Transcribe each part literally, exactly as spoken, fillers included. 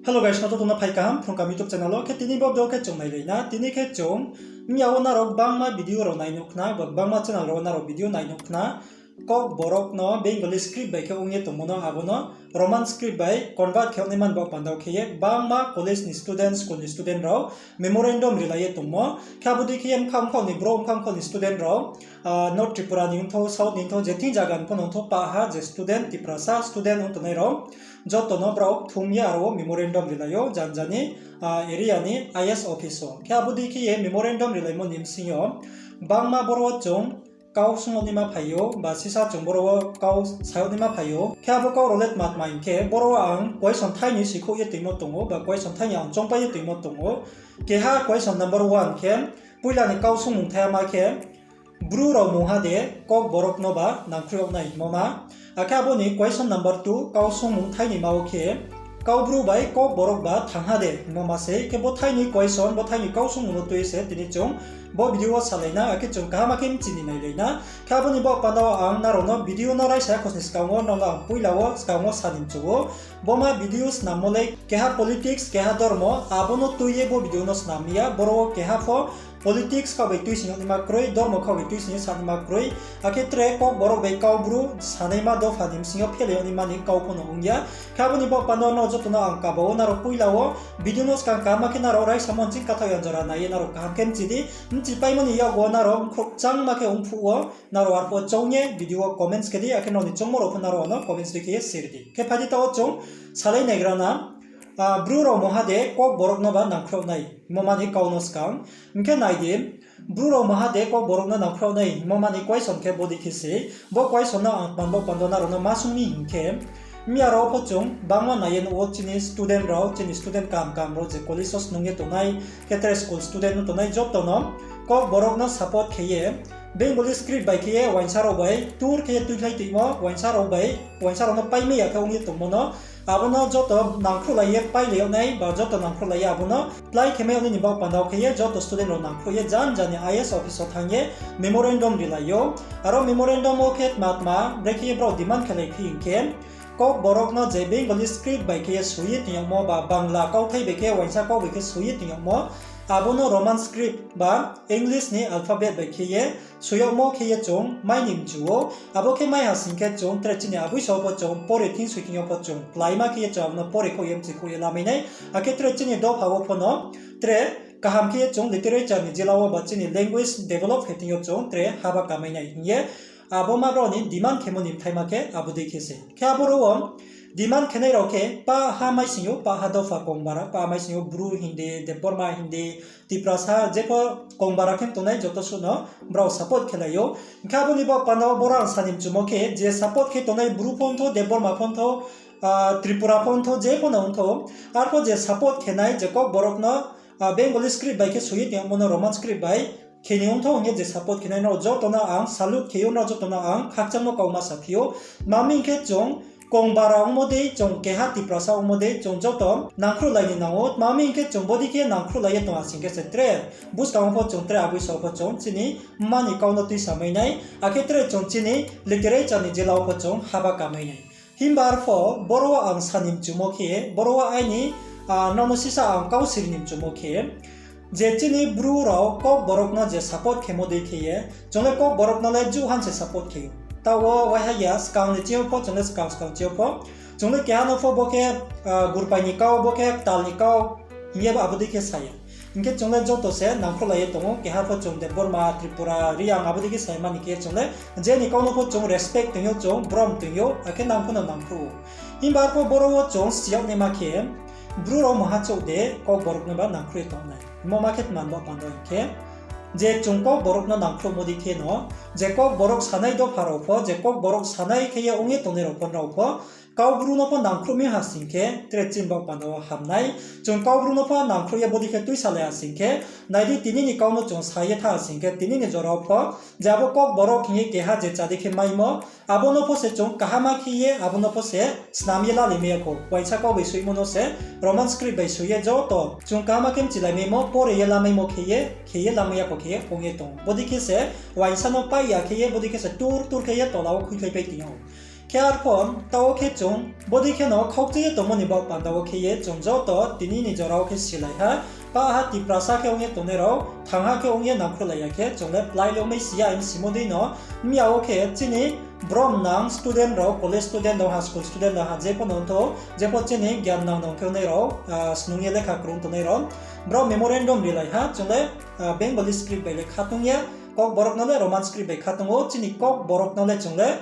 Hello guys, no joto no phai kaham Phrung Kaham YouTube channel wo. Khe tini bo video khe chung nailai na. Tini khe chung, miya wo nrao gbangma video rao nai nuh khna, ba gbangma channel rao nrao video nai nuh khna. Kokborok no Bengali script bai khe ong ye tongmo no, abo no Roman script bai convert khe yag naima ni baoh panda wo khe ye gbangma college ni student, school ni student rao memorandum rilai ye tongmo. Khe abo dei khe ye mkha mkha ni brouh, mkha mkha ni student rao, North Tripura ni ongthou, South ni ongthou, je thing zaga ni pho no ongthou, pah ha je student, Tiprasa student ong tongnai rao, joto no brao kthum ye aro wo memorandum rilai ou, janja ni area ni I S office wo. Khe abo dei khe ye memorandum rilaimo ni bsing yo, gbangma boro wo chung kau sung yag naima phai ou, ba sisa chung boro wo kau sa yag naima phai ou. Khe abo kau rao le tma tma hing khe, boro wo ang question thainoi sikhouh ye toingmo tong ou, ba question thainoi ang choungpai ye toingmo tong ou. Keha question number one khe, poila ni kau sungmung thaima khe, Bru rao mungha de Kokborok no ba nangkhruh yag nai hingmo ma. Akhe abo ni question number two, kau sungmung thainoima wo khe, Kaubru bai Kokborok ba thangha de hingmo ma sei. Khe bo thainoi question, bo thainoi kau sungmung no tui se tini chung bo video wo salai na, akhe chung kaham khe bchi ni nailai na. Khe abo ni baoh panda wo ang nrao no video no raisa ya kho ni skang wo, nrao no ang poila wo skang wo sa ni mchu ou. Bo ma video snammo le keha politics, keha dormo, abo no tui ye bo video no snam ya. Boro wo keha pho politics kau bai tuising yag naima kroi, dormo kau bai tuising ye sa naima kroi. Akhe tre Kokborok bai Kaubru sanaima dopha ni bsing yo phelai yag naima ni kau pho no ong ya. Khe abo ni baoh panda wo nrao joto no ang kaba wo, nrao poila wo video no skang kaham khe nrao raisa mo nching kathaoh ya jora nai ye nrao kaham khe bchi di. Bchipaimo ni yakgu wo nrao mkhrouh kchangma khe ongphuh wo, nrao arphuh choung ye video wo comments khe di, akhe nrao ni choungmo rao pho nrao ano comments dei khe ye sir di. Khe phai di, taoh wo chung salai naigra na, Bru rao mungha de Kokborok no ba nangkhruh yag nai hingmo ma ni kau no skang. Hing khe nai di, Bru rao mungha de Kokborok no nangkhruh yag nai hingmo ma ni question khe bo dei khe sei. Bo question no ang tma ni baoh panda wo nrao no ma sung mi hing khe, miya rao pho chung gbangma nai ye nuh wo, chini student rao, chini student kaham kaham rao je college wo snung ye tongnai, khe tre school student no tongnai, joto no Kokborok no support khe ye, Bengali script bai khe ye uaingsa rao bai tur khe ye tuikhlai toimo, uaingsa rao bai, uaingsa rao no paimai ya khe ong ye tongmo no, abo no joto nangkhruhlai ye pailai yag nai, ba joto nangkhruhlai ye abo no plái khe mai yag nai ni baoh panda wo khe ye joto student rao nangkhruh ye janja ni I S office wo thanng ye memorandum rilai ou. Aro memorandum wo khe tma tma brekhe ye brao demand khelai phi hing khe, Kokborok no je Bengali script bai khe ye soi ye toing yagmo, ba Bangla kauthai bai khe, uaingsa kau bai khe soi ye toing yagmo, abo no Roman script ba English ni alphabet bai khe ye soi yagmo khe ye chung mai ni mchu ou. Abo khe mai ha sing khe chung tre chini abui sa wo pho chung pore thing soi thing yo pho chung kláima khe ye chung abo no pore khouh ye mchi khouh ye lamai nai. Akhe tre chini dopha wo pho no tre kaham khe ye chung literature ni jila wo ba chini language develop khe thing yo chung tre haba kamai nai hing ye abo ma brao ni demand khemo ni bthaima khe abo dei khe se. Khe aboro wo demand khenai rao khe pah ha maising yo, pah ha dopha Kongbara, pah ha maising yo Bru hing di, Debbarma hing di, Tiprasa, jepho Kongbara khe tongnai joto suh no brao support khelai ou. Hing khe abo ni baoh panda wo boro ang sa ni mchumo khe, je support khe tongnai Bru pho ongthou, Debbarma pho ongthou, Tripura pho ongthou, jepho no ongthou, arpho je support khenai je Kokborok no Bengali script bai khe soi ye toing yagmo no Roman script bai khe ni ongthou hing ye je support khenai, nrao joto no ang salute khe ou, nrao joto no ang khakchangmo kauma saphi ou. Tma hing khe chung Kongbara ongmo dei, chung keha Tiprasa ongmo dei, chung joto nangkhruhlai ni nang ou. Tma hing khe chung bodei khe nangkhruhlai ye tong ha sing khe se tre buskang wo pho chung tre abui sa wo pho chung chini mma ni kau no tuisamai nai, akhe tre chung chini literature ni jila wo pho chung haba kamai nai. Himba arpho boro wo ang sa ni mchumo khe, boro wo aini, nrao no sisa ang kau siri ni mchumo khe, je chini Bru rao Kokborok no je support khemo dei khe ye, chung le Kokborok no le juh han se support khe ou. Taoh wo waiha ya, skang ni ching yo pho, chung le skang skang ching yo pho, chung le keha no pho bo khe Gurpai ni kau, bo khe Ktal ni kau hing ye abo dei khe sa ya. Hing khe chung le joto se nangkhruhlai ye tong ou, keha pho chung Debbarma, Tripura, Reang abo dei khe sa ya mani khe chung le je ni kau no pho chung respect toing ou, chung brom toing ou, akhe nang pho no nangkhruh ou. Himba arpho boro wo chung si yag naima khe, Bru rao mungha chouh de Kokborok no ba nangkhruh ye tong nai hingmo ma khe tma ni baoh panda wo hing khe, je chung Kokborok no nangkhruhmo dei khe no, je Kokborok sanai dopha rao pho, je Kokborok sanai khe ye ong ye tongnai rao pho, nrao pho Kaubru no pho nangkhruh mi ha sing khe tre chini baoh panda wo ham nai. Chung Kaubru no pho nangkhruh ye bodei khe tuisalai ha sing khe, nai di, tini ni kau no chung sa ye thanng ha sing khe, tini ni jora wo pho je abo Kokborok hing ye keha je chadi khe maimo, abo no pho se chung kaham khe ye, abo no pho se snam ye lalai mai ya kho. Uaingsa kau bai soimo no se Roman script bai soi ye joto chung kaham khe mchilai maimo, pore ye lamaimo khe ye, khe ye lamai ya kho khe ye ong ye tong ou. Bodei khe se uaingsa no pai ya khe ye, bodei khe se tur tur khe ye tola wo khuikhlaipai toing ou. Khe arphuh taoh wo khe chung bodei khe no khaukchai ye tongmo ni baoh panda wo khe ye chung joto tini ni jora wo khe silai ha, pah ha Tiprasa khe ong ye tongnai rao, thangha khe ong ye nangkhruhlai ya khe chung le plái le ongmai si ya hing simo dei no, mya wo khe chini brom nang student rao, college student rao ha, school student rao ha, jepho no ongthou, jepho chini gyan nang nang khe ongnai rao, snung ye lekha krung tongnai rao, brao memorandum rilai ha, chung le Bengali script bai le kha tong ye, Kokborok no le Roman script bai kha tong ou, chini Kokborok no le chung le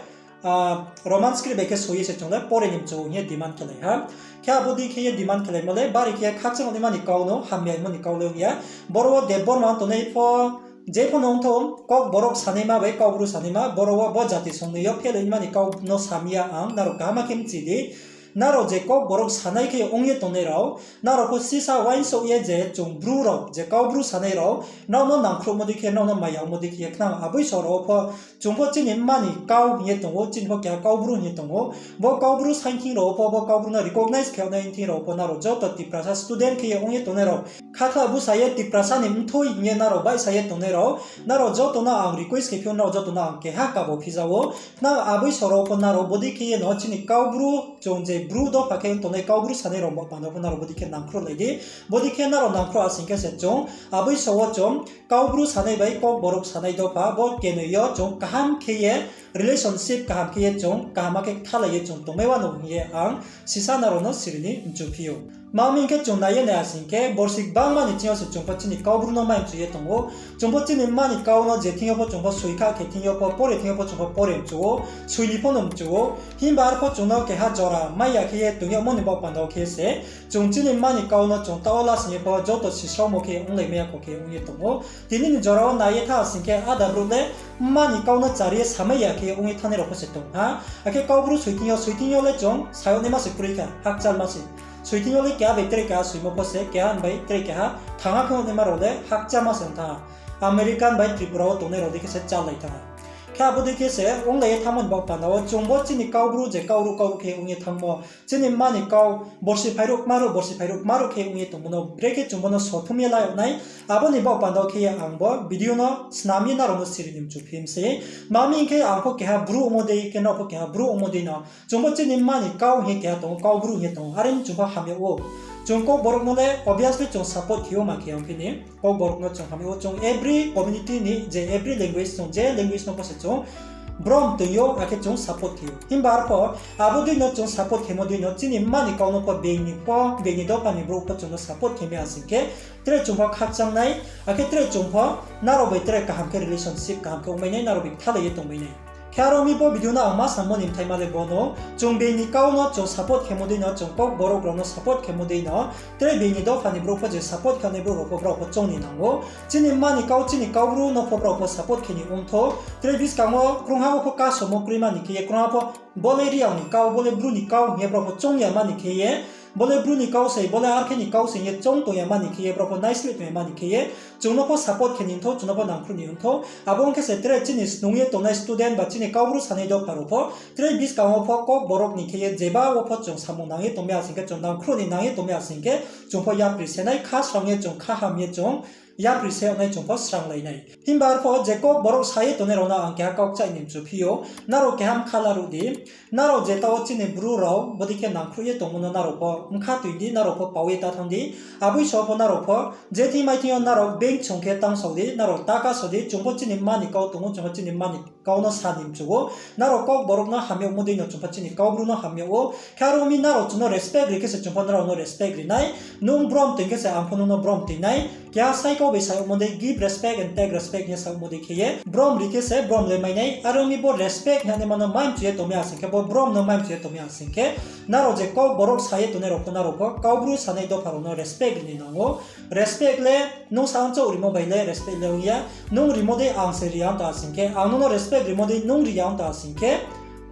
Roman script bai khe soi ye se chung le pore ni mchu hing ye demand khelai ha. Khe abo dei khe ye demand khelaimo le bari khe ye khakchang naima ni kau no, hamya hingmo ni kau le ong ya. Boro wo Debbarma tongnai pho, jepho no ongthou, Kokborok sanaima bai Kaubru sanaima, boro wo bo jati songnoi yo fail ongnaima ni kau no sami ya ang, nrao kaham khe mchi di. Nrao je Kokborok sanai khe ong ye tongnai rao, nrao pho sisa uaingsouh ye je chung Bru rao, je Kaubru sanai rao, nrao no nangkhruhmo dei khe, nrao no maya ongmo dei khe ye khnang, aboi so rao pho, chung pho chini mma ni kau hing ye tong ou, chini pho keha Kaubru hing ye tong ou. Bo Kaubru saingthing rao pho, bo Kaubru no recognize khe nai thing rao pho, nrao joto Tiprasa student khe ye ong ye tongnai rao, khakhla busa ye Tiprasa ni mthoi hing ye nrao baihsa ye tongnai rao, nrao joto no ang request khe phi ou, nrao joto no ang keha kabo phija ou. Khnang aboi so rao pho nrao bodei khe ye no chini Kaubru, chung je Bru dopha khe ong tongnai Kaubru sanai rao baoh panda pho nrao bodei khe nangkhruhlai di. Bodei khe nrao nangkhruh asing khe se chung aboi so wo chung Kaubru sanai bai Kokborok sanai dopha bo kenoi yo chung kaham khe ye relationship kaham khe ye chung kaham khe kthalai ye chung tongmai wanou hing ye ang sisa nrao no siri ni mchu phi ou. Tma hing khe chung nai ye nai asing khe borsi gbangma ni thing yo se chung pho chini Kaubru no mai mchu ye tong ou. Chung pho chini mma ni kau no je thing yo pho chung pho soi kha khe thing yo pho, pore thing yo pho chung pho pore mchu ou, soi ni pho no mchu ou. Himba arpho chung no keha jora mai ya khe ye tong yagmo ni baoh panda wo khe se chung chini mma ni kau no chung taoh wo lasing ye pho joto sisraomo khe ye onglai mai ya kho khe ong ye tong ou. Tini ni jora wo nai ye thanng asing khe áda brouh le mma ni kau no chari ye samai ya khe ye ong ye thanngnai rao pho se tong ha. Akhe Kaubru soi thing yo, soi thing yo le chung sa yag naima se kroi kha, hakchalma se. Soi thing yo le keha bai tre keha soimo pho se, keha bai tre keha thangha khe ong naima rao le hakchalma se ong thanng ha. American bai Tripura wo tongnai rao dei khe se chálai thanng ha. Khe abo dei khe se onglai ye thanngmo ni baoh panda wo chung bo chini Kaubru je Kaubru Kaubru khe ong ye thanngmo, chini mma ni kau borsi phairuh kmaruh, borsi phairuh kmaruh khe ong ye tongmo no brekhe chung bo no sothum ye la yag nai. Abo ni baoh panda wo khe ye ang bo video no snam ye nrao no siri ni mchu phi mi se. Tma hing khe ang pho keha Bru ongmo dei khe, nrao pho keha Bru ongmo dei no, chung pho chini mma ni kau hing ye keha tong ou, Kaubru hing ye tong ou, are ni chung pho ham yag ou. Chung Kokborok no le obviously chung support khe ou, ma khe ong phi ni, Kokborok no chung ham yag ou. Chung every community ni je every language, chung je language no pho se chung brom toing ou, akhe chung support khe ou. Himba arpho abo dei no chung support khemo dei no chini mma ni kau no pho being ni pho, being ni dopha ni brouh pho chung no support khe mai asing khe tre chung pho khakchang nai, akhe tre chung pho nrao bai tre kaham khe relationship kaham khe ongmai nai, nrao bai kthalai ye tongmai nai. Khe aro mi bo video no ang ma samo ni mthaima le bo no, chung being ni kau no chung support khemo dei no, chung Kokborok rao no support khemo dei no, tre being ni dopha ni brouh pho je support khe nai brouh rao pho, brao pho choung ni nang ou. Chini mma ni kau, chini Kaubru no pho brao pho support khe ni ongthou. Tre buskang wo krungha wo pho kasomo kroima ni khe ye, krungha pho bo le Reang ni kau, bo le Bru ni kau hing ye brao pho choung ya ma ni khe ye, bo le Bru ni kau sei, bo le arkhe ni kau sei hing ye choung tong ya ma ni khe ye, brao pho naisleh tong ya ma ni khe ye, chung no pho support khe ni ongthou, chung no pho nangkhruh ni ongthou. Abo ong khe se tre chini snung ye tongnai student ba chini Kaubru sanai dopha rao pho, tre buskang wo pho Kokborok ni khe ye jeba wo pho chung samung nang ye tongmai asing khe, chung nangkhruh ni nang ye tongmai asing khe, chung pho yapri se nai, kha srang ye chung, kha ham ye chung, yapri se yag nai, chung pho sranglai nai. Himba arpho je Kokborok sa ye tongnai rao no ang keha kau kchaih ni mchu phi ou, nrao keha bkha laruh di, nrao je taoh wo chini Bru rao bodei khe nangkhruh ye tongmo no nrao pho bkha toing di, nrao pho pao ye ta thanng di, aboi so pho nrao pho je thing mai thing yo nrao being song khe tangsao di, nrao ta kaso di, chung pho chini mma ni kau tong ou, chung pho chini mma ni kau no sa ni mchu ou, nrao Kokborok no ham yagmo dei no chung pho chini Kaubru no ham yag ou. Khe aro mi nrao chung no respect ri khe se chung pho nrao no respect ri nai. Nung brom toing khe se ang pho nung no brom toing nai. Keha sai kau bai sa yagmo dei, give respect and take respect hing ye sa yagmo dei khe ye, brom ri khe se brom le mai nai. Aro mi bo respect hing ye naima no mai mchu ye tongmai asing khe, bo brom no mai mchu ye tongmai asing khe, nrao je Kokborok sa ye tongnai rao pho, nrao pho Kaubru sanai dopha rao no respect ri ni nang ou. Respect le nung sa ang chouh rimo bai le respect le ong ya. Nung rimo dei ang se ri ya ong tong asing khe, ang nung no respect rimo dei nung ri ya ong tong asing khe,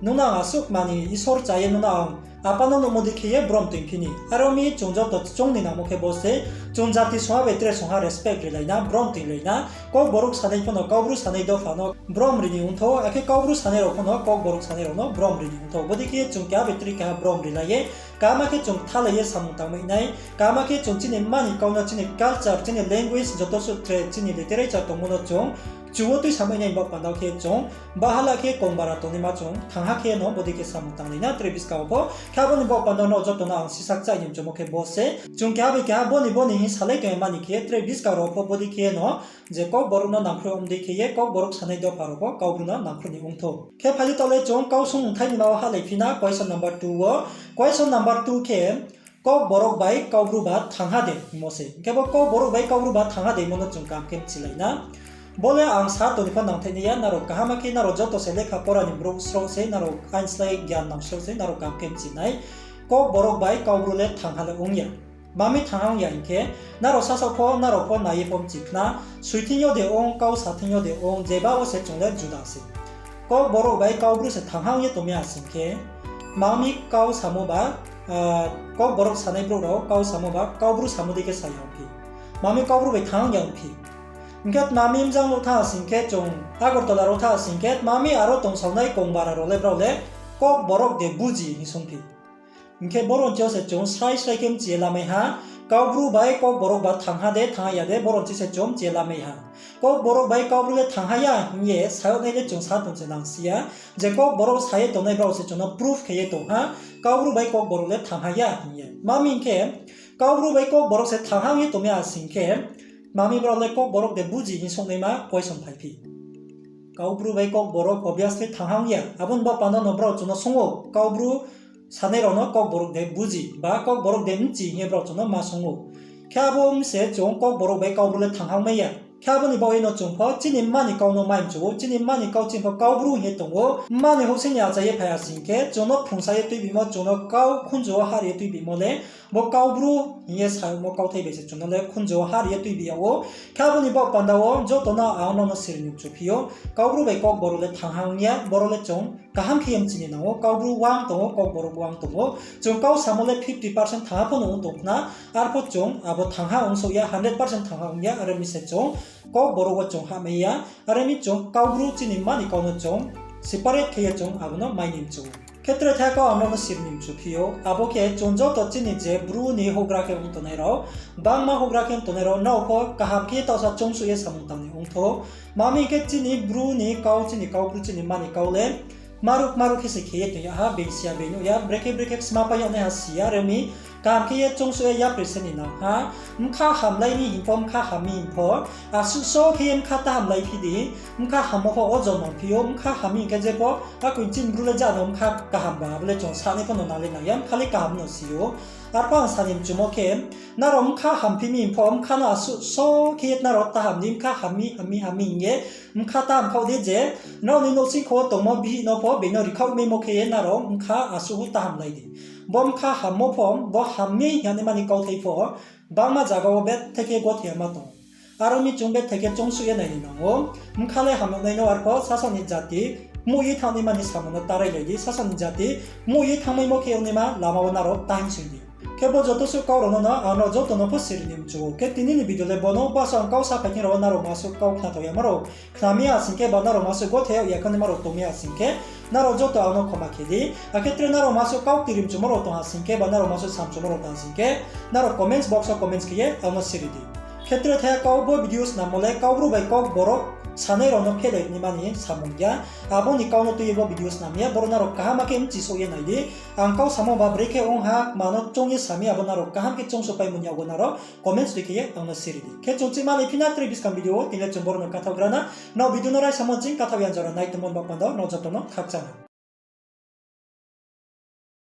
nung no ang asuh mani Isor cha ye nung no ang apa no nuhmo dei khe ye brom toing phi ni. Aro mi chung joto choung ni nangmo khe bo se, chung jati songha bai tre songha respect rilai na, brom toinglai na. Kokborok sanai pho no, Kaubru sanai dopha no brom ri ni ongthou, akhe Kaubru sanai rao pho no Kokborok sanai rao no brom ri ni ongthou. Bodei khe ye chung keha bai tre keha brom rilai ye Kaham khe chung kthalai ye samung tangmai nai, kaham khe chung chini mma ni kau no, chini culture, chini language, joto suh tre chini literature tongmo no chung kchu wo tuisamai nai ni baoh panda khe chung bahala khe kongbara tongnaima chung thangha khe no bodei khe samung tanglai na tre buskang wo pho. Khe abo ni baoh panda no joto no ang sisakchai ni mchumo khe bo se. Chung keha bai keha bo ni bo ni hing salai tongmani khe tre buskang rao pho bodei khe no je Kokborok no nangkhruh ong dei khe ye Kokborok sanai dopha rao pho Kaubru no nangkhruh ni ong thou. Khe phai di taoh le chung kau sung thai ni ma wo hahlai phi na question number two wo. Question number two khe Kokborok bai Kaubru ba thangha de hingmo se. Hing khe bo Kokborok bai Kaubru ba thangha de hingmo no chung kaham khe mchilai na. Bo le ang sa tong ni pho nangthai nai ya, nrao kaham khe nrao joto se lekha pora ni brouh sroh se, nrao ain slái gyan nang sroh se, nrao kaham khe mchi nai. Kokborok bai Kaubru le thangha le ong ya. Mami thangha ong ya hing khe, nrao sasaoh pho, nrao pho nai ye pho mchi khna, soi thing yo de ong, kau sa thing yo de ong, jeba wo se chung le juda se. Kokborok bai Kaubru se thangha ong ye tongmai ya sing khe, mami kau samo ba, Kokborok sanai brouh rao kau samo ba Kaubru samo dei khe sa ya ongphi. Mami Kaubru bai thangha ong ya ongphi. Hing khe tma mi mjang rao thanng sing khe chung Agartala rao thanng sing khe tma mi aro tongsaonai kongbara rao le brao le Kokborok de buji hing sungphi. Hing khe boro ni thing yo se chung srai srai khe mchi ye lamai ha, Kaubru bai Kokborok ba thangha de, thangha ya de, boro ni thing se chung mchi ye lamai ha. Kokborok bai Kaubru le thangha ya hing ye sa yag nai le chung sa tong se nang si ya, je Kokborok sa ye tongnai brao se chung no proof khe ye tong ha, Kaubru bai Kokborok le thangha ya hing ye. Tma mi hing khe, Kaubru bai Kokborok se thangha ong ye tongmai ya sing khe, tma mi brao le Kokborok de buji hing sungnaima question phaiphi. Kaubru bai Kokborok obviously thangha ong ya. Abo ni baoh panda no brao chung no sung ou, Kaubru sanai rao no Kokborok de buji ba Kokborok de mchi hing ye brao chung no ma sung ou. Khe abo mi se chung Kokborok bai Kaubru le thangha ongmai ya. Khe abo ni baoh ye no chung pho chini mma ni kau no mai mchu ou, chini mma ni kau chini pho Kaubru hing ye tong ou. Mma ni houhsing ni achai ye phai ya sing khe, chung no phrungsa ye tuibimo, chung no kau khunju wo hari ye tuibimo le, bo Kaubru hing ye saimo kauthai bai se chung no le khunju wo hari ye tuibi yag ou. Khe abo ni baoh panda wo joto no ang nrao no siri ni mchu phi ou, Kaubru bai Kokborok le thangha ong ya, boro le chung kaham khe ye mchi ni nang ou, Kaubru uang tong ou, Kokborok uang tong ou. Chung kau samo le fifty percent thangha pho no ong tong khna, arpho chung abo thangha ong souh ya, hundred percent thangha ong ya, are mi se chung Kokborok wo chung hahmai ya, are mi chung Kaubru chini mma ni kau no chung separate khe ye chung abo no mai ni mchu ou. Khe tre thai kau ang nrao no siri ni mchu phi ou, abo khe chung joto chini je Bru ni houhgra khe ong tongnai rao, bangma houhgra khe ong tongnai rao, nrao pho kaham khe taohsa choungsuh ye samung tang ni ong thou. Tma mi hing khe chini Bru ni kau, chini Kaubru, chini mma ni kau le kmaruh kmaruh khe se khe ye tong yag ha, being si ya, being nuh ya, brekhe brekhe sma pai yag naiha si ya, are mi kaham khe ye choungsuh ye yapri se ni nang ha. Bkha hamlai mi hing pho bkha ham mi hing pho, asuh so khe ye bkha ta hamlai phi di, bkha hammo pho ojon nang phi ou, bkha ham mi hing khe je pho, akoi chini Bru le ja no bkha kaham ba, abo le chung sanai pho no nang le nang ya, bkha le kaham no si ou. Arpho ang sa ni mchumo khe, nrao bkha hamphi mi hing pho, bkha no asuh so khe ye nrao ta ham di, bkha ham mi, ham mi, ham mi hing ye, bkha ta hamkhaoh di je, nrao ni nouhsingkho wo tongmo bihih no pho, being no rikhaoh maimo khe ye nrao bkha asuh ta hamlai di. Bo bkha hammo pho, bo ham mi hing ye naima ni kauthai pho, bangma zaga wo bethai khe gothe ya ma tong ou. Aro mi chung bethai khe choungsuh ye nai ni nang ou. Bkha le ham yag nai no, arpho sasaoh ni jati muh ye thanng naima ni samung no ta railai di, sasaoh ni jati muh ye thanngmaimo khe yag naima lama wo nrao ta hing sing di. Khe bo joto suh kau rao no no ang nrao joto no pho siri ni mchu ou. Khe tini ni video le bo no, basuh ang kau sa phai thing rao wo nrao masuh kau khnathaoh yama rao khna mi ya sing khe ba nrao masuh gothe yag ya khe naima rao tong mi ya sing khe, nrao joto ang no khoma khe di. Akhe tre nrao masuh kau kti ri mchumo rao tong ha sing khe ba nrao masuh sa mchumo rao tong ha sing khe, nrao comments box wo comments khe ye ang no siri di. Khe tre thai kau bo video snammo le Kaubru bai Kokborok sanai rao no phehlai naima ni samung ya. Abo ni kau no tui ye bo video snam ya, boro nrao kaham khe mchi souh ye nai di. Ang kau samo ba brekhe ong ha, kma no choung ye sa mi, abo nrao kaham khe choungsouhpaimo ni yag wo nrao comments ri khe ye ang no siri di. Khe chung chihma lai phi na tre buskang video wo, tini le chung boro no kathaoh gra na. Nrao video no raisamo ching kathaoh ya jora nai tongmo ni baoh panda wo nrao joto no khakchang ha.